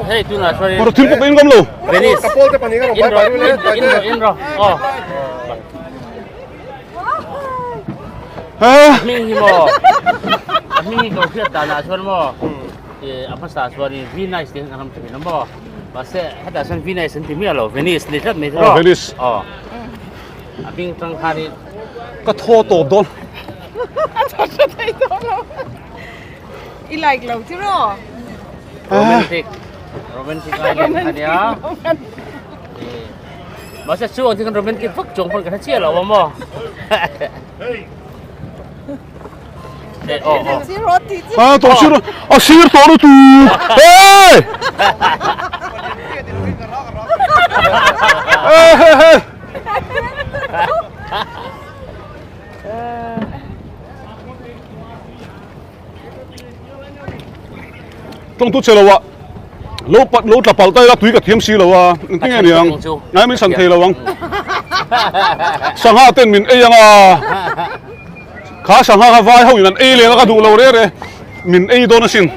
Hei tunah chuan Mara thil pawh ka in ngam lo. Venice. Ka pawl te pahnih ka rawn bai bai le. In ro in ro. Oh. Hming hi maw. Hming hi ko hriat danah chuan maw. A hmasa chuan in Venice te kan ram thin a maw. Mahse hetah chuan Venice an ti miah lo. Venice ni tlat mai Oh, Venice. Oh. A hming tang khan in Ka thaw tawp dawn. A thaw tha thei tawh lo. I like lo chu raw? Romantic. Romantic island ania. Mahse chu ang chu kan romantic vak chuang pawn ka hre chiah lo a maw. Eh oh oh. Ah tawh sir a sir tawh lutuk. Hey! Hey hey hey. Tawng tu che lo a lo pat lo tla palh ta ila tui ka thiam si lo a engtin nge niang ngai min san thei lo ang sangha ten min ei ang a kha sangha kha vai ho in an ei leh a ka duh lo reh reh min ei dawn asin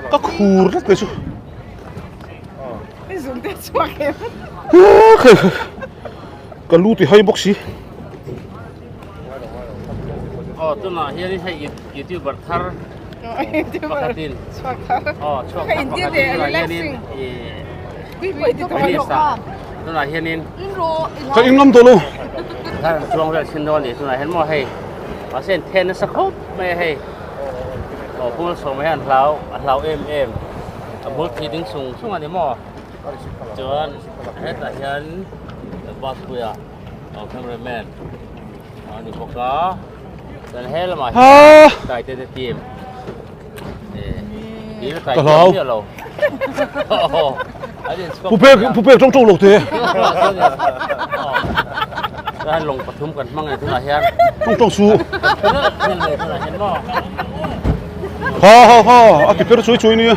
ka khur tlat mai chu Ka lu ti hai bawk si. Aw tunah hian hei youtuber thar pakhatin aw chhuak thar pakhatin tunah hianin Venice ah tunah hianin Ka in ngam tawh lo. Thar an chuang vel thin dawn a ni tunah hian maw hei mahse an then nasa khawp mai a hei aw Pu Malsawma hian hlau a hlau em em a bul thi ding sung sung a ni maw. Chuan hetah hian bus puia cameraman a ni bawk a chuan he lamah hian taite te team dil kai tawh miah lo pu pek pu pek tawng tawng lo te chuan lawng pathum kan hmang e tunah hian tawng tawng su ha ha ha a ti per chui chui nia.